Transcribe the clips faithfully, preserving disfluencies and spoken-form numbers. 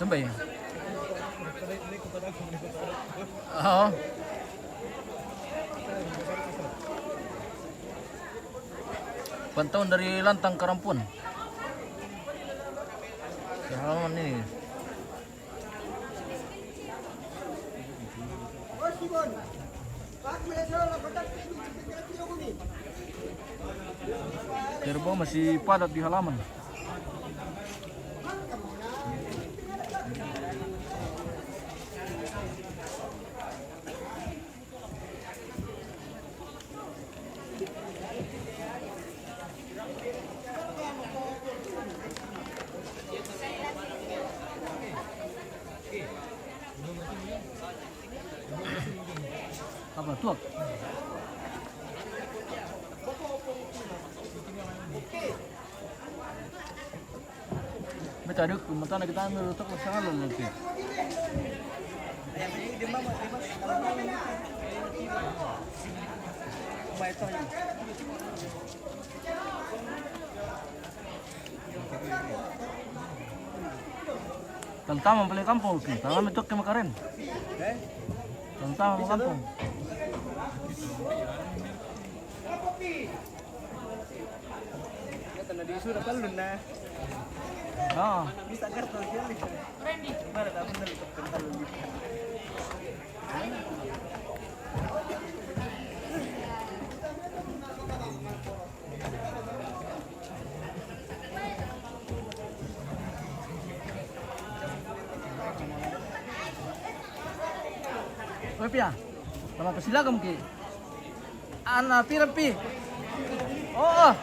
Sampai. Oo. Pantauan dari Lantang ke Rampuan. Ke halaman ini. Kerbau masih padat di halaman. Apa tuh? Beta duk, matana kita ambil tok salah lagi. Tantama balik kampung, oke. Tantama itu ke Makaren. Tantama kampung. Karena di sudah perlu nah. Ah. Bisa kertas ya. Mana tak benar itu perlu. Oi, Pia. Nama persilakan ki. Ana pira pi? Oh, oh.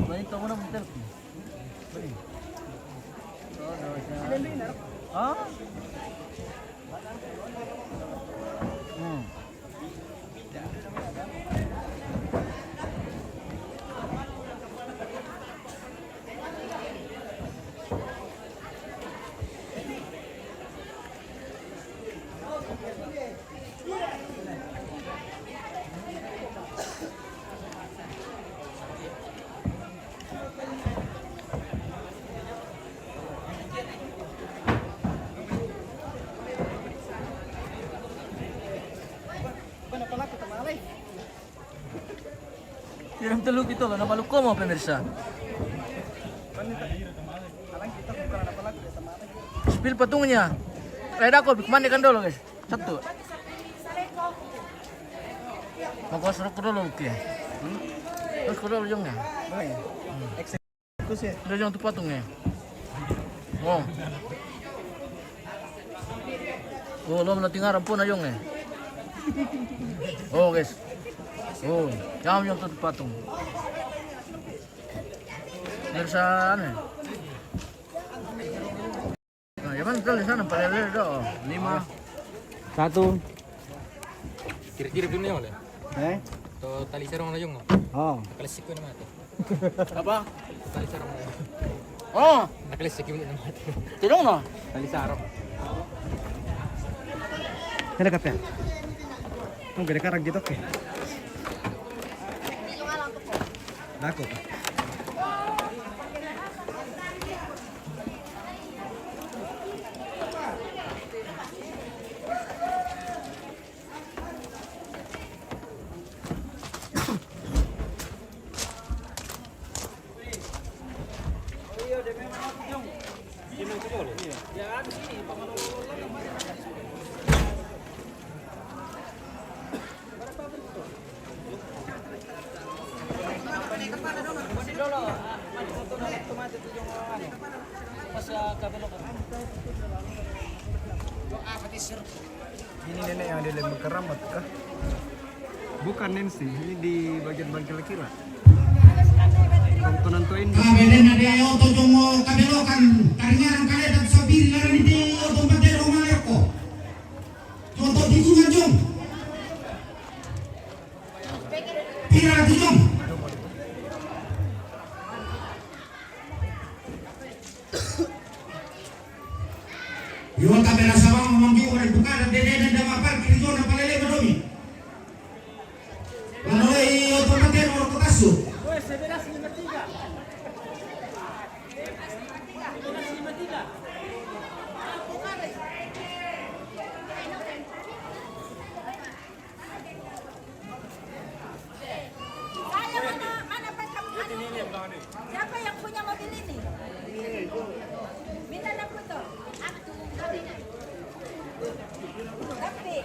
Bonito, bueno, bonito. Ah? Hmm. Film teluk itu loh, nama lu komo pemirsa. Spill patungnya. Reda kok, kemana kan dulu guys? Satu. Mau gua suruh ke dulu, oke. Hmm? Terus ke dulu ujungnya. Boleh. Hmm. Udah jangan tuh patung ya. Oh. Oh, lo melatih ngarang pun ayong ya. Oh, guys. Oh, jangan yang tuh patung. Biar sana. Nah, ya kan, di sana, paling ada, oh, lima. Satu. Kira-kira gini, oleh. Eh? Tuh, tali sarung na yung, no? Oh. Klasiko naman ito. Apa? Tali sarung na yung. Oh. Naklasiko naman ito. Tulong, no? Tali sarung. Kada kape. Ang ganda karang gitu, okay. Dako. Ini nenek yang ada lagi keramat kah? Bukan, Nancy, ini di bagian bangkil kira. Penentuin. Kabelena de oto jongo kabelokan, karingaran kaleta tu sabiri, larani de oto mate roma leko. Contoh tikungan jong. Pira tu jong. Yo, tapi rasa bang mamang juga dan bukan ada dede dan dama parkir zona palele madomi. Lalu, eh, otomatis nomor kotasu. Saya mana, mana pakai anu ini? Siapa yang punya mobil ini? Minta nak foto. Tapi,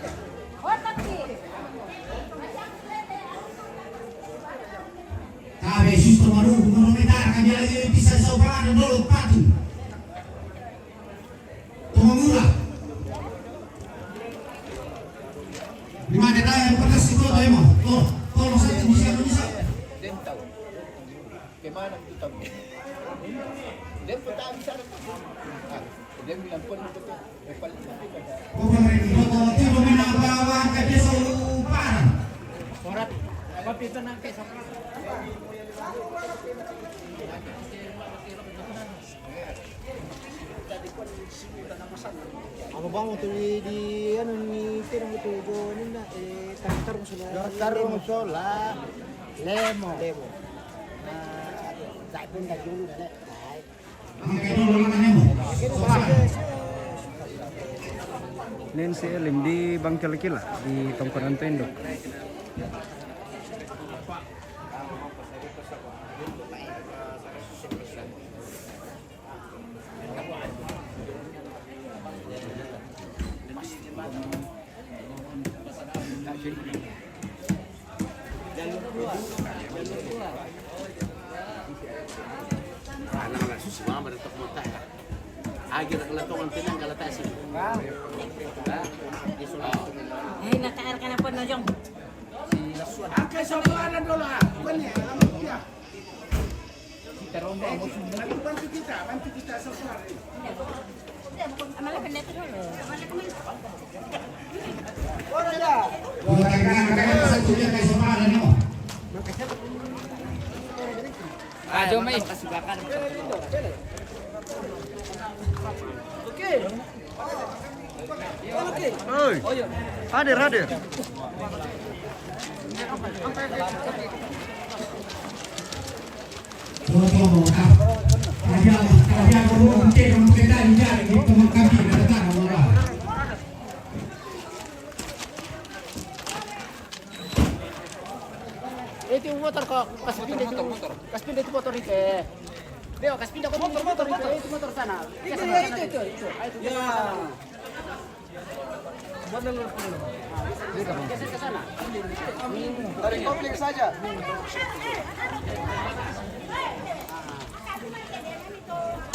oh tapi. Tabe susto maru, maru metar, kami lagi bisa saudara dulu patu. Tomamura. Lima kita yang pernah situ tayo mo. To, to, masaya, bisa, bisa. Dem tahu. Kemana itu tahu? Dem pun tahu bisa ada. Ah, dem bilang pun itu. Eh, paling itu. Pokoknya itu, to, to, to, mina, ba, ba, ka, bisa, para. Orat. Apa itu nang kayak sama? Anu bang, untuk di, di anu ni, kira itu jo ninda, eh, tarung-tarung sola. Tarung sola. Lemo. Lemo. Nah, saya pun tak dulu dah, Nek. Baik. Nen si Elim di Bangkil Kila, di Tongkonan Tendo. Ah, nang la susi mama da tok mata. Agi da kalatongan tenang kala tasi. Ai, nakaar ka na po na, Jong. Angkai sa mga dolo, ah. Kuan ni, alam mo ya. Bantu kita, bantu kita sa mga. Ajo mai. Oi. Hadir, hadir. Itu motor ko, kasi pinda itu, kasi pinda itu motor itu, eh. Deo, kasi pinda ko motor, motor itu, eh, itu motor sana. Itu, itu, itu, itu. Ya. Tarik kopling saja.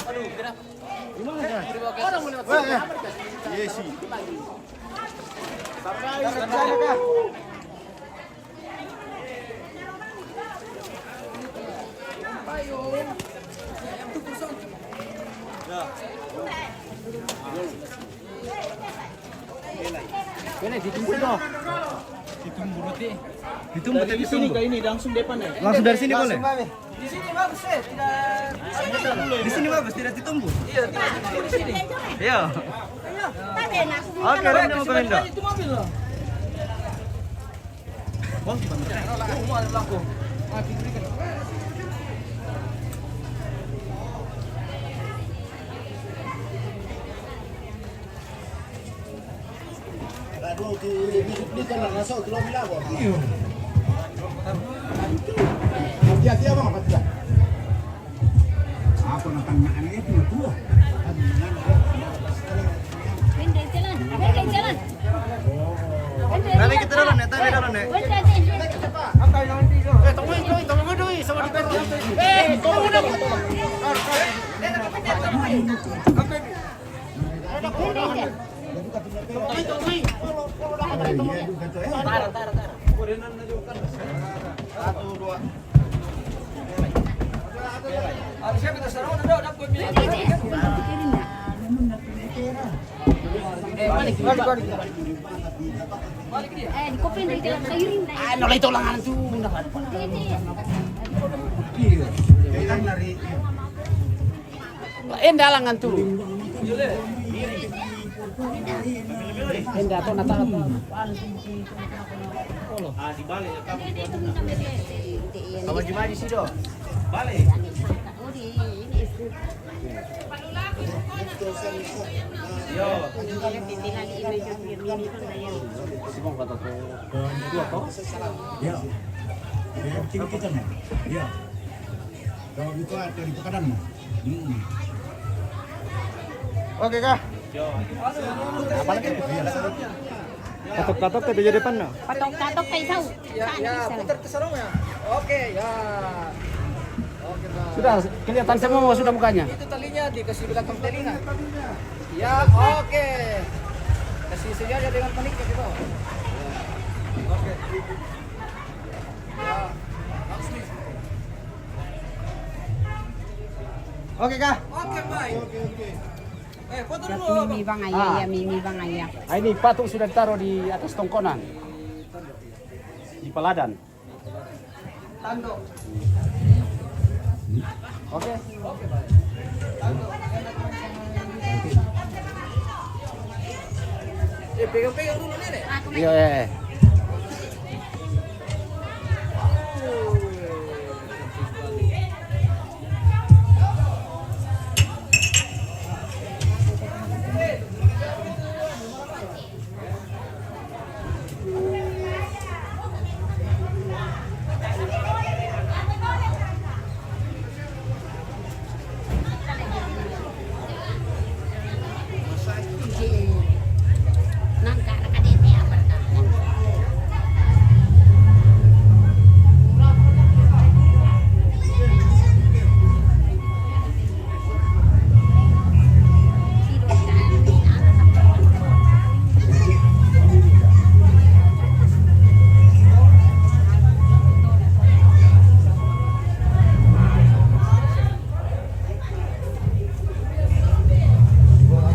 Aduh, gerak. Gimana, Kak? Orang mau lewat sini. Iya sih. Tarik saja, Kak. Ini ditumpu, dong. Ditumpu roti. Ditumpu, dari sini ke ini, langsung depan ya? Langsung dari sini boleh? Di sini bagus, eh. Tidak. Di sini bagus, tidak ditumpu. Iya, tidak ditumpu di sini. Iya. Oke, rendam, rendam. Itu mobil loh. Iyo. Hati-hati, abang, hati-hati. Apa nak tanya anak itu, tua? Pendek jalan, pendek jalan. Tabi kita dalam nih, tabi dalam nih. Eh, tungguin, tungguin, tungguin dulu, sama di. Eh, tunggu dulu. Tungguin, tungguin. Taruh, taruh, taruh. Satu, dua. Eh, di kopin dari dalam kairing. Ah, nolai tolong antu. Enda langan tu. Enda to nata. Ah, di balik ya, kamu. Sama di balik situ. Balik. Yo. Ya. Ya, kita, kita, ya. Kalau buka dari Pekanbaru. Hmm. Oke kah? Apa lagi? Iya. Katok-katok ke tujuh depan, no? Patok-katok kayak tahu. Ya, ya, putar ke sana ya. Oke, ya. Oke, Pak. Sudah kelihatan semua sudah mukanya. Itu talinya dikasih belakang telinga. Ya, oke. Kasih senjata dengan panik gitu. Oke. Ya. Oke kah? Oke, baik. Oke, oke. Eh, foto dulu, Mimi Bang. Bang Ayah, ah, ya, Mimi Bang Ayah. Ah, ini patung sudah ditaruh di atas tongkonan. Di Paladan. Tando. Oke. Oke, baik. Tando. Eh, pegang-pegang dulu, Nenek. Iya, iya, iya.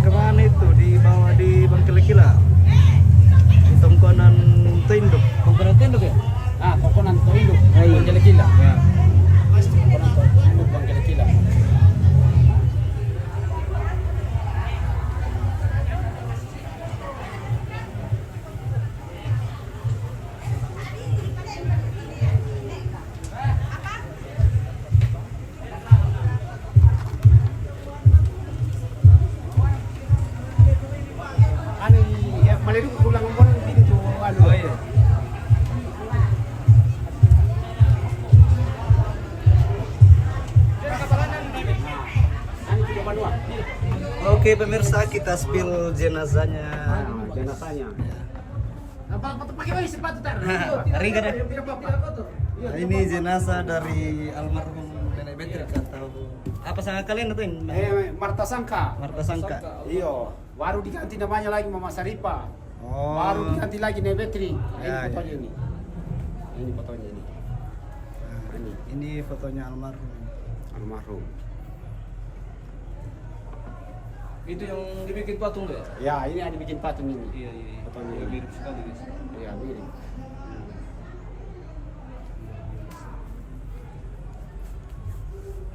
Kemana itu? Di bawah, di Bangkelekila. Di tongkonan Tinduk. Tongkonan Tinduk ya? Ah, tongkonan Tinduk. Ah, iya. Bangkelekila. Ya. Tongkonan Tinduk, Bangkelekila. Anu, ya, malirin pulang pun gitu, anu. Oh, iya. Oke, pemirsa, kita spill jenazahnya. Ah, jenazahnya. Apa, apa pakai lagi sepatu, Tar? Ringan deh. Nah, ini jenazah dari almarhum Nenek Betrik atau apa sangka kalian itu ini? Eh, Marta Sangka. Marta Sangka. Iyo, baru diganti namanya lagi Mama Saripa. Oh. Baru diganti lagi Nenek Betrik. Nah, ini, ya, fotonya, ya, ini. Ini fotonya ini. Nah, ini. Ini fotonya almarhum. Almarhum. Itu yang dibikin patung, ya? Ya, ini yang dibikin patung ini. Iya, iya, iya. Fotonya. Iya, ini mirip sekali, guys. Iya, mirip.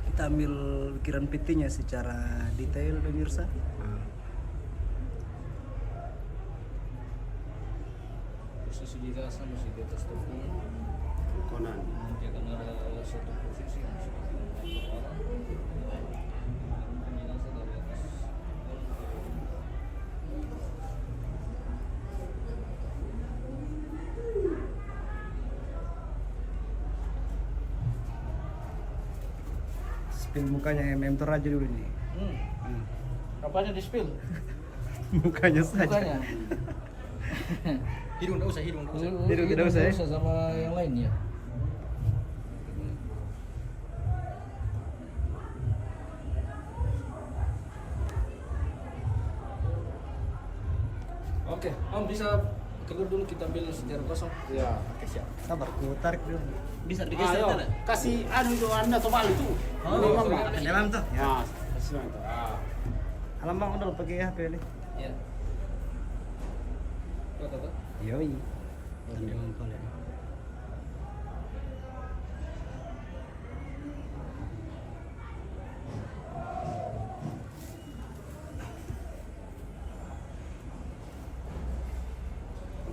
Kita ambil ukiran pitinya secara detail, pemirsa. Nah. Posisi jenazah masih di atas tongkonan. Tongkonan. Nanti akan ada satu posisi yang masih di atas tongkonan. Jenazah dari atas. Spill mukanya M M Toraja dulu nih. Hmm. Hmm. Apanya di-spill? Mukanya saja. Mukanya. Hidung nggak usah, hidung nggak usah. Hidung tidak usah, ya? Nggak usah sama yang lain, ya. Oke, Om bisa Keluar dulu, kita ambil sejarah kosong. Ya. Oke, siap. Sabar, ku tarik dulu. Bisa digeser, yo. Kasih anu itu, anda coba itu. Oh, ini, Mama. Dalam tuh. Ya. Ah, kasih itu. Ah. Alamak, udah pakai H P ini. Ya. Tuh, tuh, tuh. Yoi. Tanda mempelai.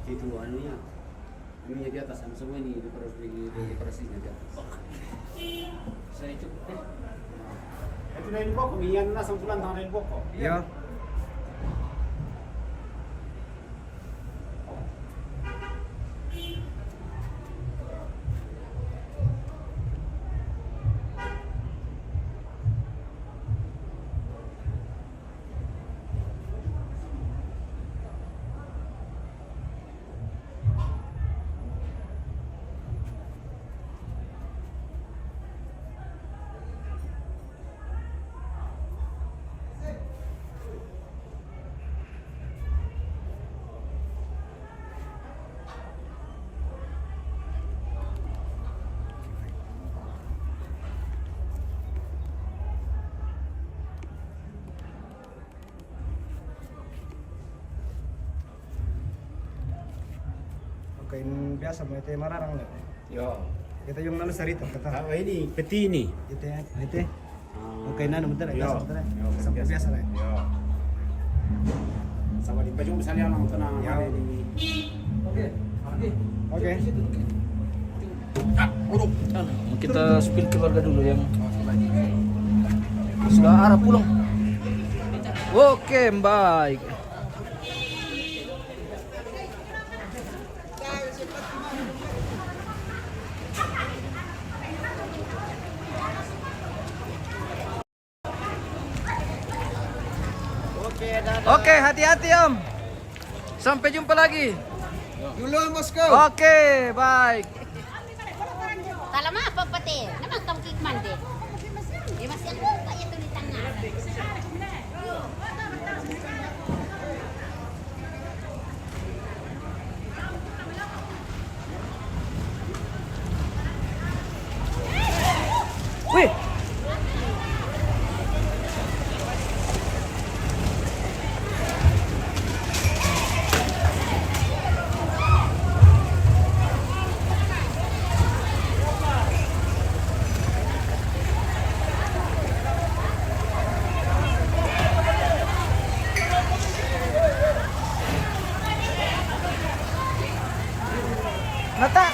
Oke, itu anunya. Anunya di atas, anu semua ini dekorasi, dekorasinya di atas. Saya cukup, eh. Itu dari boko, minyak na sampulan tangan dari boko. Iya. Oke, ini biasa mau itu mararang, le. Yo. Kita yang lalu sarita, kata. Ah, ini peti ini. Itu ya, itu. Ah. Oke, nah, bentar ya, yo, biasa, bentar ya. Yo, sampai biasa, biasa lah. Yo. Sama di Pajung misalnya, nang tenang, yo, ada ini. Oke, oke. Oke. Di situ, oke. Ah, waduh. Ah, kita spill keluarga dulu yang sudah arah pulang. Oke, baik. Oke, hati-hati, Om. Sampai jumpa lagi. Dulu, Om Bosku. Oke, baik. Kalau apa, Pete? Nama kamu kik mande? Dia masih lupa ya tuh di tangan. Wih. Nata.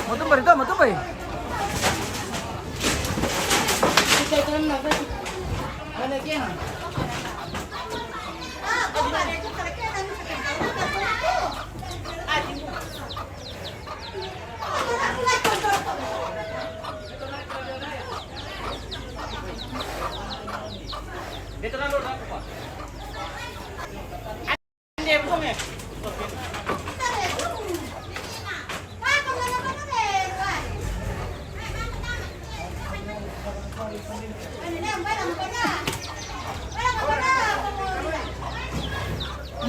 Mau tumpah itu, mau tumpah.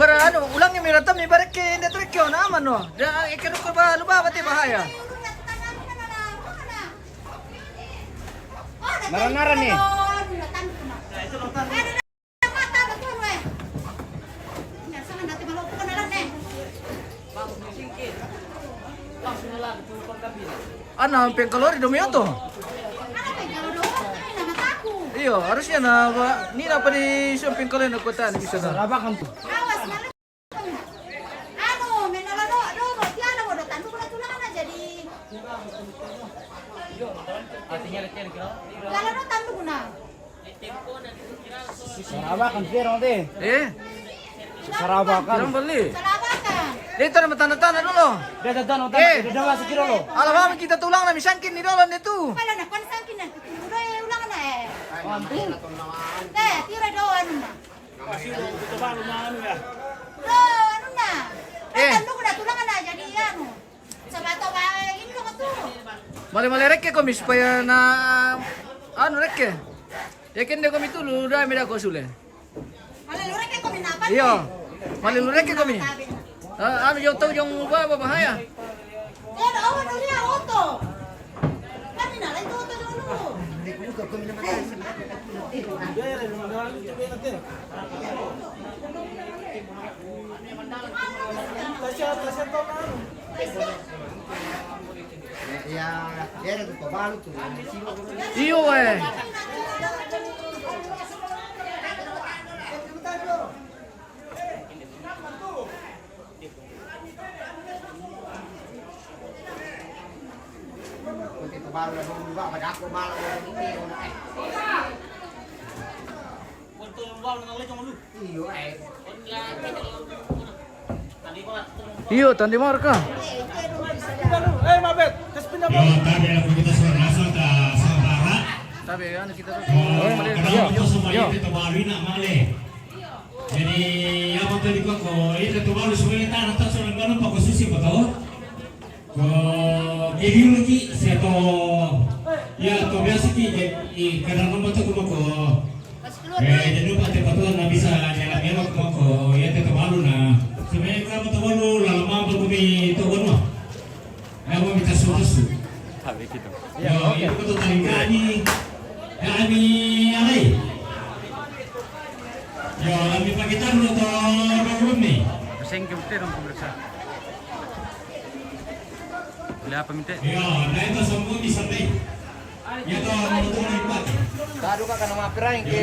Mara anu, ulangi mi rata mi bareke nda trek yo na aman no. Da eke ruko ba luba bate bahaya. Nara-nara ni. Ana pengkalori dumi oto. Iyo, harusnya na, ba, ni na pa di siang pengkalori na kota ni bisa na. Rabakan tu. Anu, menala do, do, tiana mo do tandu ko na tulanga na jadi. Artinya lagi kira. Lala do tandu ko na. Sarabakan, pero, te. Eh? Sarabakan. Bilang beli. Itu nama tanda-tanda dulu. Dia ada danau, eh, dia ada masuk kilo lo. Alah, mami kita tulang na misangkin di dalam itu. Kalau nak kau sangkin nak kita udah ya ulang na eh. Ampun. Eh, tira do anu na. Masih lo kita baru na anu ya. Do anu na. Eh. Kan lu udah tulang na jadi anu. Sabato ba ini lo tu. Male-male rekke komi supaya na anu rekke. Yakin deh komi tulu udah meda ko sule. Iyo. Malilureke komi. Ah, anu, jong tau jong ba, ba, bahaya. Iyo, eh. Iyo, tandi marka. Eh, mabet. Yo, tabe aku kita suara masuk ta saudara. Tabe anu kita. Oh, kada yo, mau semua yo. Itu baru nak male. Jadi apa tadi kok? Itu tuh baru sebenarnya tanah tak soal mana pak khusus siapa tahu. Ko, jadi lagi siapa? Ya, to biasa ki, eh, kadang nama tu ko. Eh, jadi lupa te patuan na bisa jalan elok ko, ko, ya te to baru na. Sebenarnya kalau to baru lama apa ko mi to baru. Ya, ko mi tasu tasu. Tabe kita. Yo, oke. Itu ko to tadi kani. Ya, ami alai. Yo, ami pakai taruh to baru mi. Sengke betul dong pemirsa. Beli apa minta? Yo, na itu semua bisa teh. Ya to, mau to lipat. Tadu ka kana mapirai ke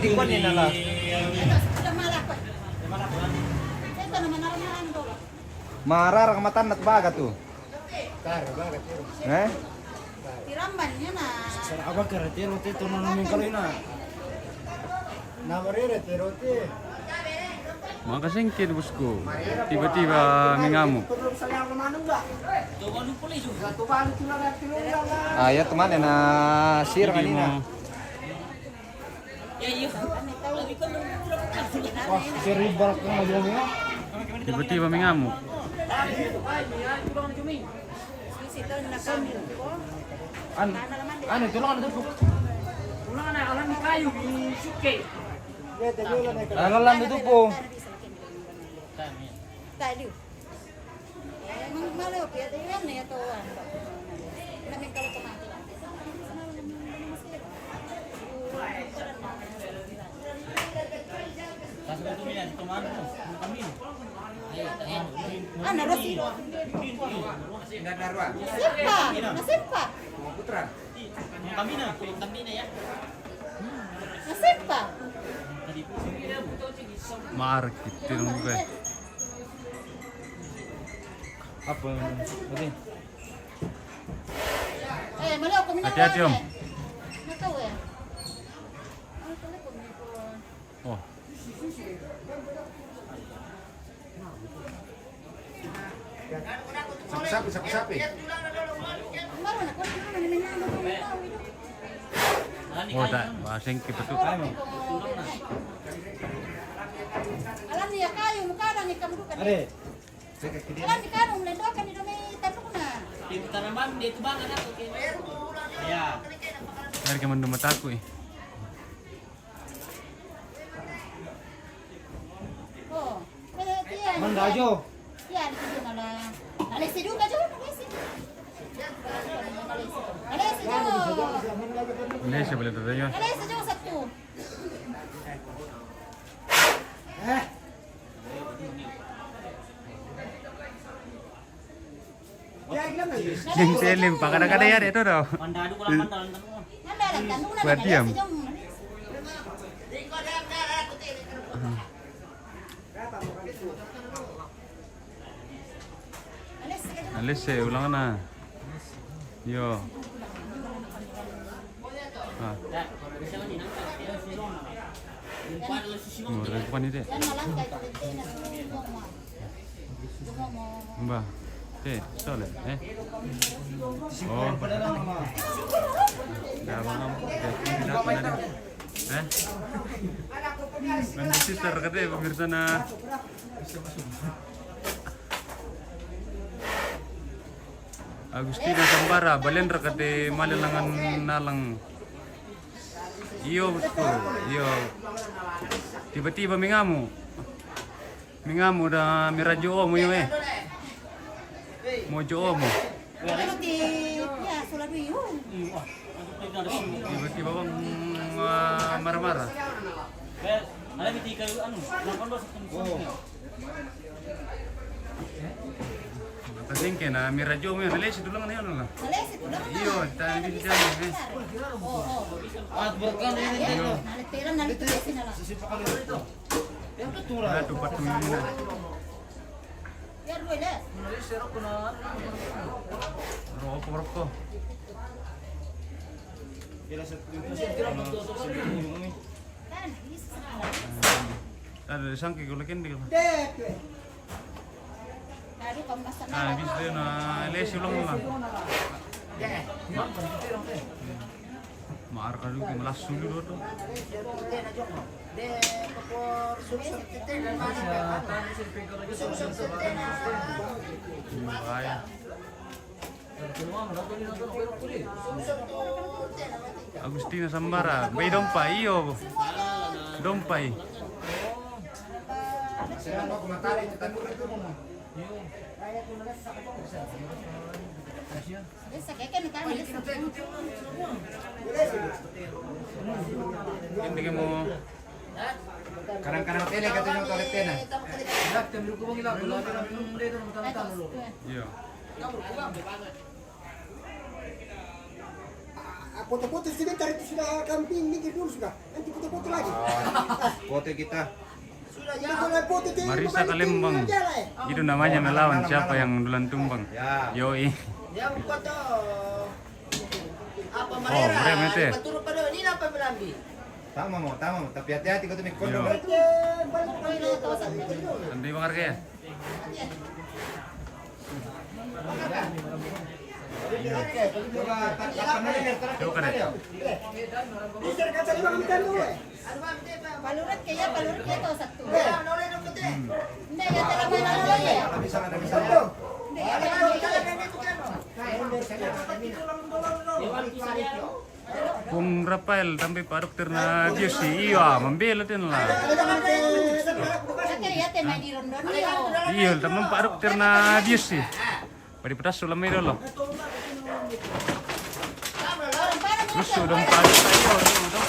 di kuan ni nala. Marara ka matan nat baga tu. Eh? Tirambannya na. Sara abang kerete roti tu nono mingkalo ina. Nama rere te roti. Makasengke, bosku. Tiba-tiba mengamuk. Ah, ya, teman, na sir kanina. Wah, seri balak yang lagi ya. Tiba-tiba mengamuk. An, anu, tulang ada tupu. Tulang ada alam kayu di suke. Alam ada tupu. Tadi. Ana Rosi. Sempa, na sempa. Na sempa. Markit, tinong ko eh. Apa? Oke. Hati-hati, Om. Oh. Sapi-sapi, sapi-sapi. Oh, tak, baseng ke betul. Alam ni ya kayu, muka ada ni kamu duka ni. Kan di kanu, mlendokan di domi tanukna. Di tanaman, di itu banget aku. Ya. Biar ke mendem mataku, eh. Oh, eh, iya. Manda jo. Iya, di situ malah. Alesi juga jo, alesi. Alesi jo. Alesi boleh tanya. Alesi jo satu. Eh. Yang selim, pakada-kada ya, deh, tuh, tuh. Buat diam. Alese, ulang na. Yo. Ah. Murah bukan itu ya? Mbah. Te, sole, eh. Oh. Dah, Bang. Dah, dah, dah. Eh? Bang, sister, kata pemirsa na. Agustina Sambara, balen ra kate male langan nalang. Iyo, betul. Iyo. Tiba-tiba mengamu. Mengamu da mirajo omo iyo, eh. Mojo omo. Tiba-tiba bang, ah, marah-marah. Ada di tiga anu, delapan belas. Tasengke na mirajo mi, nalesi tulang ni anu lah. Nalesi tulang. Iyo, tadi di sana, eh. Oh, oh. Iyo. Naleteran, naleteran sini lah. Aduh, patung ini lah. Rokok, rokok. Ada sangke gula kendi. Ah, bisa dia na lesi ulang lah. Ma-, maar kadu ke melas sulu do to. Bahaya. Agustina Sambara, bai dompa, iyo. Dompai. Ini kamu kadang-kadang tele katanya toilet tena. Iya. Ah, foto-foto sebentar itu sudah kami minggir dulu sudah. Nanti foto-foto lagi. Ah, foto kita. Sudah, ya. Sudah, kalau foto itu Marisa balik Kalembang. Itu namanya melawan siapa yang duluan tumbang. Ya. Yoi. Ya, foto. Apa mereka? Oh, mereka itu. Paturu pada ini apa belambi? Tama mo, tama mo. Tapi hati-hati kau tu mikir. Iya. Nanti bakar ke? Coba, ta-, tapan dulu, Mir, tapan dulu. Palurat kaya, palurat kaya to, satu. Hmm. Hindi, ya, talaga na lang, eh. Hindi, ya, talaga na lang. Kung Rafael, tambe pa dokter na bios si iyo, ah, mambela ten la. Iyo, tambe pa dokter na bios si. Padi petas sulam ida lo. Lusu dong, padi tayo, dong.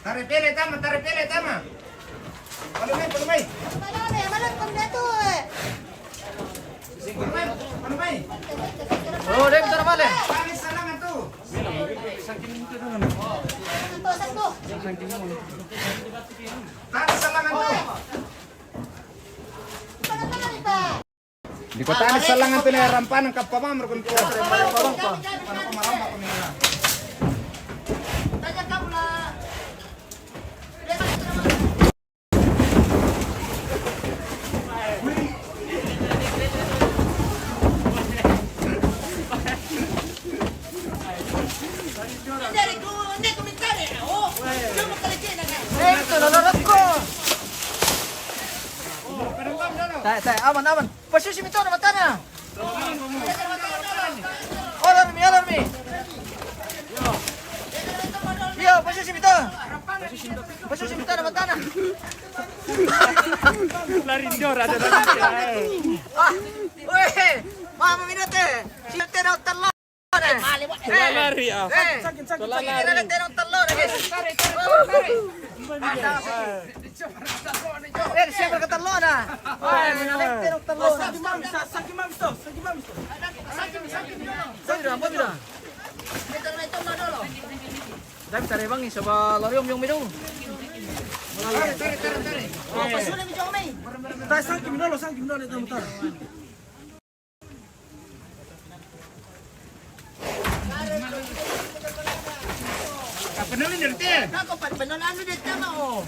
Tare pele tama, tare pele tama. Palu mai, palu mai. Palu mai, palu mai. Oh, dia bentar balik. Tali salangan tu. Tali salangan tu. Di kota ni salangan tu ni rampanan kapamam rukun tu. Tae, tae, aman, aman. Pasisi mi to na matana. Alarmi, alarmi. Iyo, pasisi mi to. Pasisi mi to na matana. Lari dor ada lagi. Ah, weh, mama minate. Si tena hotel lo. Lari, ah. Eh, eh. Lari, ah. Tena hotel lo, guys. Eh, siapa kata lo na? Ay, ay, ay. Saki mami, sa-, saki mami to, saki mami to. Bira, bira. Dami tare bangi, saba loriom yong mido. Tare, tare, tare, tare. Tare, saki minolo, saki minolo, tare. Penalin dari te. Nako pa penalin dari te, oh.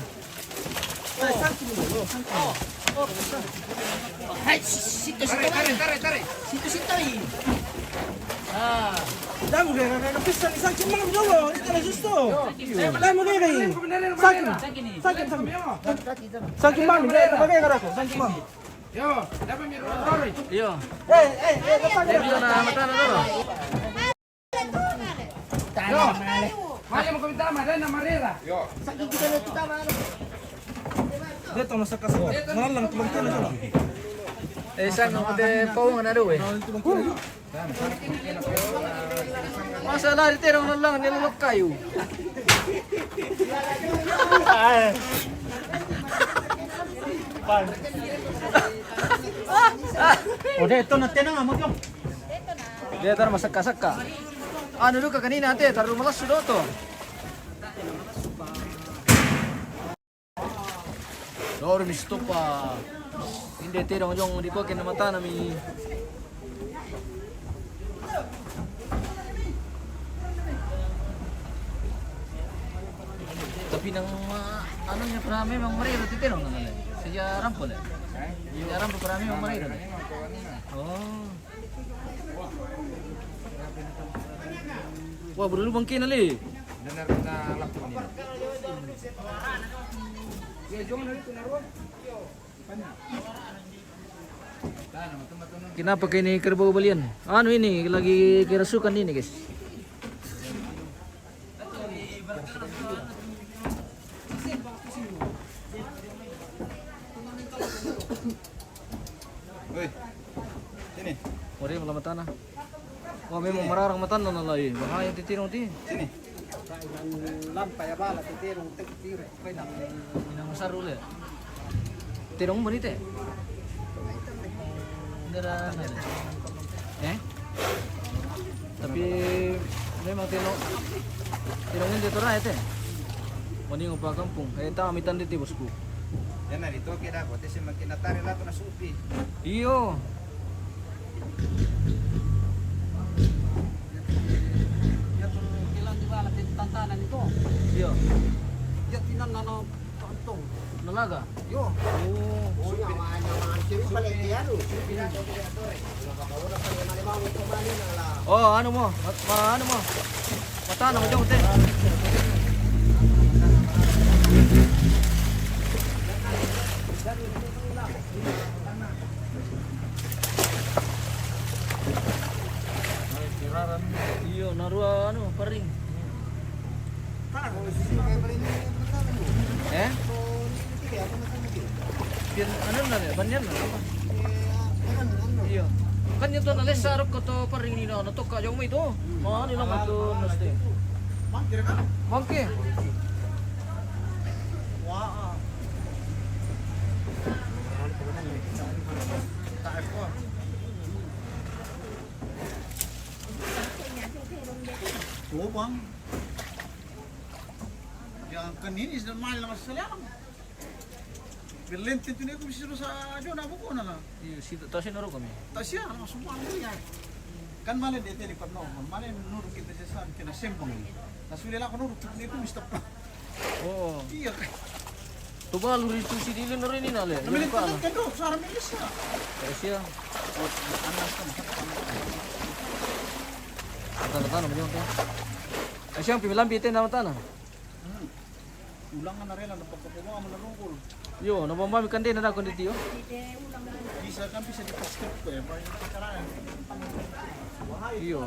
Hai, situ, situ. Tarik, tarik, tarik, tarik. Situ, situ, i. Ah. Damu ke, kakak, pisang, sakit malam dulu. Itu lah susto. Damu ke, kai. Sakit. Sakit, sakit. Sakit malam, kakak, kakak. Sakit malam. Yo, dapat mi dua kali. Iyo. Eh, eh, eh, dapat. Dia bilang nama tanah dulu. Yo. Maya mau kami tama, dan nama Rera. Yo. Sakit kita lihat kita mana. Dia tahu masak kasar. Malang tu bangkit aja lah. Eh, sang mau te paung na do, eh. Masa lari terong na lang, nilulok kayo. O, de, ito na tenang, amo ko. De, tara masaka-saka. Ano do ka kanina, ate? Tara malas do to. Dor mi stopa. Inde te dong jong di ko ken mata na mi. Tapi nang, ah, ano niya, para memang mariro ti te dong na. Siya rampo le. Siya rampo para memang mariro. Oh. Wah, bro, lu bangke na le. Benar na lapor ni. Kenapa kini kerbau balian? Anu ini lagi kerasukan ini, guys. Oi. Sini. Ore, mala matana. Wah, memang mararang matana na lai. Bahaya ti tirong ti. Sini. Lampa ya bala ti tirong tek tire. Inang saru le. Tirong bonite. Ndera. Eh? Tapi memang tino, tino ngen dia tora ete. Mani ngupa kampung. Eh, ta mitan di ti, bosku. Yana di toke da ko te semakin natare la ko na supi. Iyo. Ya tu kilan juga la tantanan itu. Iyo. Ya tinan nano. Nalaga? Yo. Oh. Oh, nyawa, nyawa, sini pala dia tu. Oh, anu mo, ma-, ma-, anu mo. Matana mo jong te. Iyo, narua anu, paring. Eh? Pian, anu na le, banyan na apa? Iyo. Kan ito na lesa rok ko to paring ni na, na toka jong mo ito. Ma, ni lang ito, naste. Bangke. Oo, bang. Yang kan ini sudah main sama sekali, Bang. Berlenti tu ni aku bisa sa jo na buku na la. Iyo, si, ta si noro kami. Ta siya, na sumpa mo ya. Kan malen de tele pa no, malen nuru kita sa kena sembang. Na sule la ko nuru kita ni ku mista. Oo. Iyo. Tuba luri tu si dili noro ini na le. Na melen tu kan do, suara milis na. Ta siya. Anak kan. Tanda-tanda mo jong te. Ay, siyang pimilambi te na matana. Hmm. Ulangan na rela na pagkakuha mo na rungkol. Yo, na bomba mi kande na dako diti yo. Bisa kan bisa di-paskip ko eh, paling caranya. Iyo.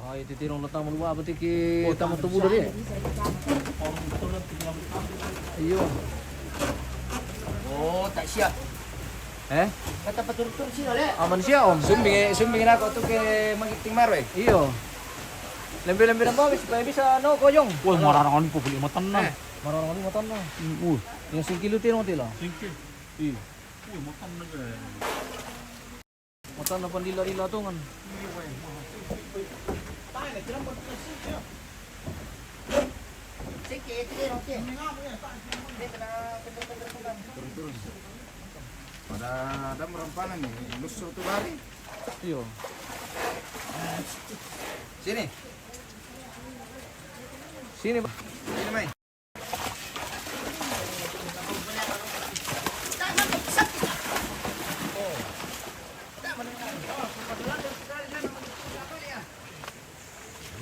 Wah, iti tirong na tama luwa, pati ki tama tubo dari, eh? Iyo. Oh, ta siya. Eh? Kata paturuturu siya, le. Aman siya, om. Sumbing, eh, sumbing na ako to ke magiting maro, eh. Iyo. Lembe-lembe na ba, supaya bisa, no, kojong. Wah, mararang ani po, buli matan na. Eh. Mararang ani matan na. Mm, uh. Yang singkilo tirong tila. Singkil. Iyo. Wah, matan na ga. Matan na pandila-dila to ngan. Ada, ada merampalan nih, lusur tuh lari. Iyo. Sini. Sini, Pak. Sini, mai.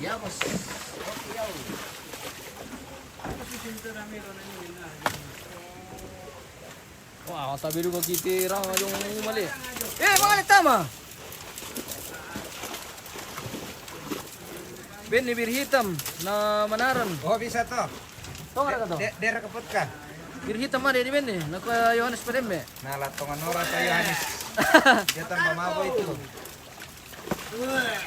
Ya, bos. Oke, ya. Wah, tabe duka kite rama jong male. Eh, male tama. Benne bir hitam na manaran. Oh, bisa toh. Tong ada toh? De-, daerah Keputka. Bir hitam ada di benne. Na kua Yohanes Padembe. Nah, lah tongan ora toh Yohanes. Dia tambah mabuk itu.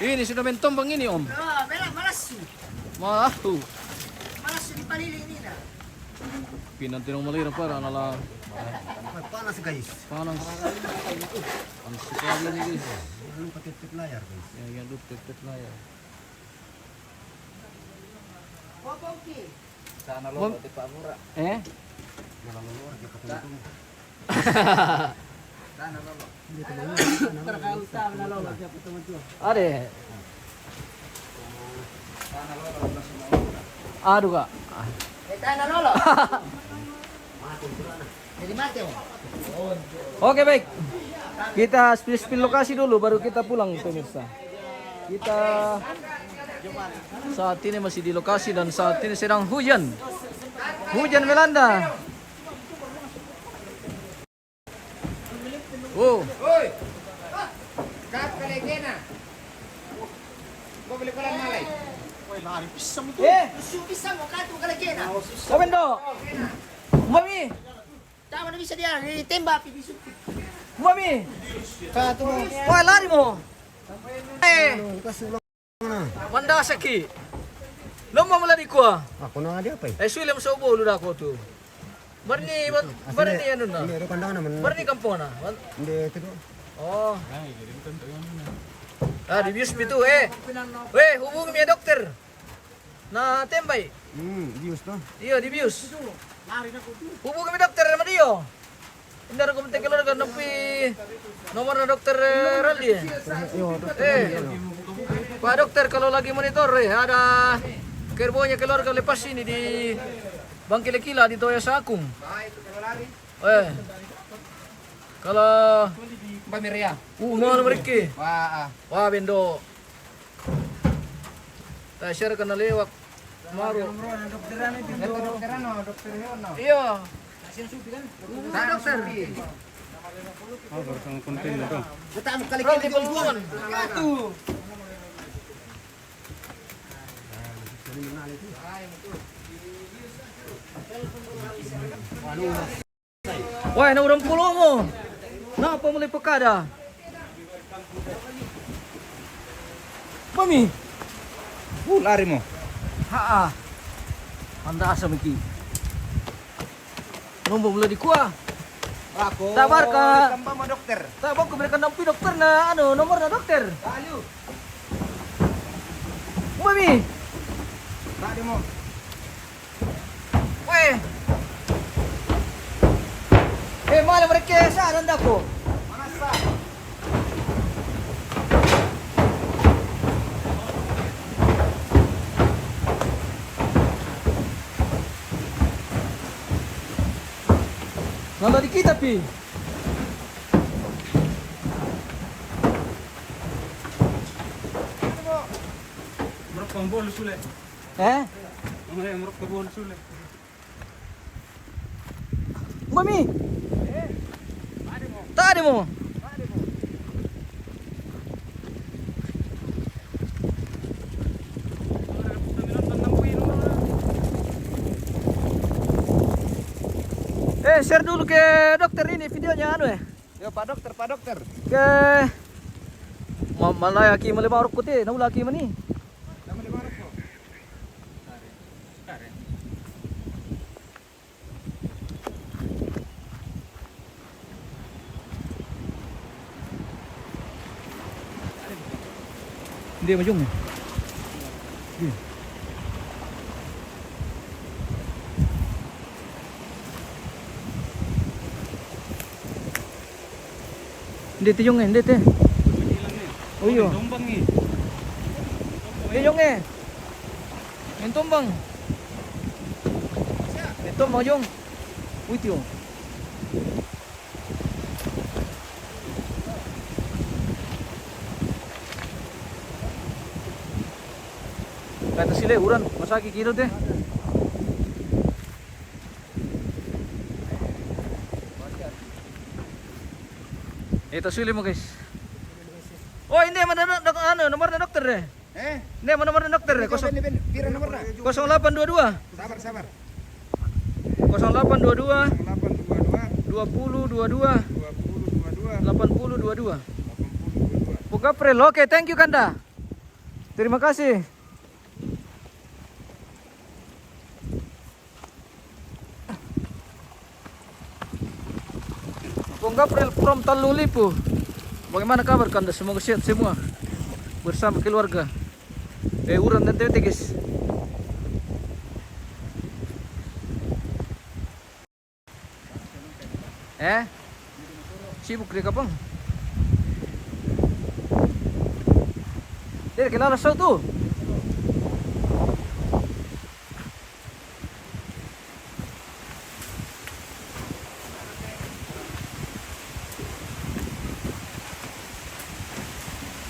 Ini sudah mentombang ini, Om. Ah, bela malassu. Malassu. Malassu di palili ini dah. Pinanti nong malira para nala. Wah, panas, guys. Panas. Panas sekali ini, guys. Jangan lupa tip-tip layar, guys. Ya, jangan lupa tip-tip layar. Apa, oke? Sana lolo di Pak Mura. Eh? Sana lolo di Pak Mura. Ade. Sana lolo di Pak Mura. Aduh, Kak. Eh, sana lolo. Jadi mati, Om. Oke, baik. Kita spill-spill lokasi dulu, baru kita pulang, pemirsa. Kita saat ini masih di lokasi dan saat ini sedang hujan. Hujan melanda. Oh. Oi. Kat kale kena. Kau boleh pelan malai. Woi, lari pisang itu. Eh. Lusu pisang, kau katu kale kena. Komen do. Mami. Tama na bisa dia, ditembak, pi bisu. Mami. Katu. Wah, lari mo. Eh. Manda saki. Lomba mula di kua. Aku na dia apa? Eh, sui lem sobo lu dako tu. Barni, barni anu na. Ini ada kandang na, men. Barni kampung na. Ini itu tu. Oh. Ah, di bius pitu, eh. Weh, hubungi mi dokter. Na tembai. Hmm, bius toh. Iyo, di bius. Hubungi mi dokter sama dia. Inda ko mate keluarga, nampi nomor na dokter, eh, Raldi. Iyo, dokter. Eh. Pak dokter, kalau lagi monitor, eh, ada kerbonya keluarga lepas ini di Bangkile Kila di Toya Sakung. Eh. Kalau Mbak Miria. Uh, mana mereka? Wah, ah. Wah, bendo. Tak share kena lewat. Maru. Dokter anu, dokter anu, dokter Yono. Iya. Nah, dokter. Oh, baru sama konten itu. Pertama kali kita jual. Satu. Wai, na urang pulo mo. Napa mulai pekada? Mami. Uh, lari mo. Haa. Anda asa miki. Nomor mulai di kua. Bako. Tabar ka. Tambah mo dokter. Tabar ko berikan nampi dokter na, anu, nomor na dokter. Lalu. Mami. Tadi mo. Weh. Eh, mala mereka sa, nanda ko. Nanda di kita, pi. Merokok bol sule. Eh? Merokok bol sule. Mami. Tadi mo. Eh, share dulu ke dokter ini videonya, anu, eh. Yo, Pak Dokter, Pak Dokter. Ke ma-, malaya ki male maruk kuti, na ula ki mani. Hindi, majung eh. Hindi. Hindi, te, Jong, eh, hindi, te. Oh, iyo. Te, Jong, eh. Mintumbang. Mintumbang, Jong. Uy, tiyo. Kata sila, uran, masaki kilo, te. Ito, suli mo, guys. Oh, hindi, mana na, na, ano, nomor na dokter, eh. Eh? Hindi, mana nomor na dokter, eh. Kosong, pira nomor na? Kosong lapan dua dua. Sabar, sabar. Kosong lapan dua dua. Kosong lapan dua dua. Dua puluh dua dua. Dua puluh dua dua. Delapan puluh dua dua. Delapan puluh dua dua. Pung Gapril. Oke, thank you, Kanda. Terima kasih. Pung Gapril from Talung Lipu. Bagaimana kabar, Kanda? Semoga sehat semua bersama keluarga. Eh, uran dan tete, guys. Eh? Sibuk dia, kapang. Dia kena rasa tu.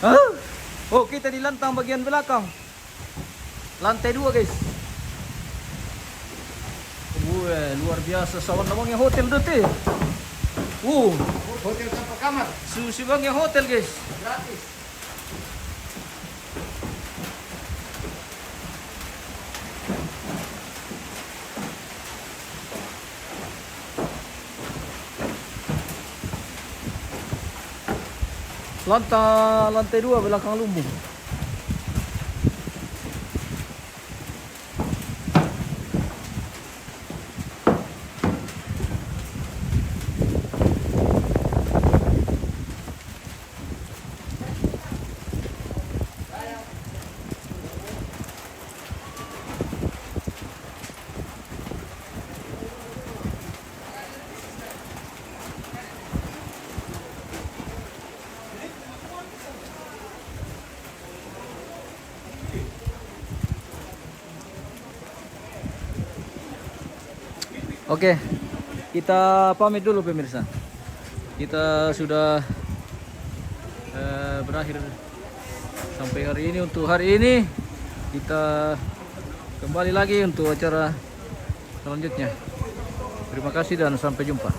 Hah? Oh, kita di lantang bagian belakang. Lantai dua, guys. Wah, luar biasa. Sawan namanya hotel, Dut, eh. Uh. Hotel tanpa kamar. Susi bang yang hotel, guys. Gratis. Lanta-, lantai dua belakang lumbung. Oke, kita pamit dulu, pemirsa. Kita sudah, eh, berakhir sampai hari ini. Untuk hari ini, kita kembali lagi untuk acara selanjutnya. Terima kasih dan sampai jumpa.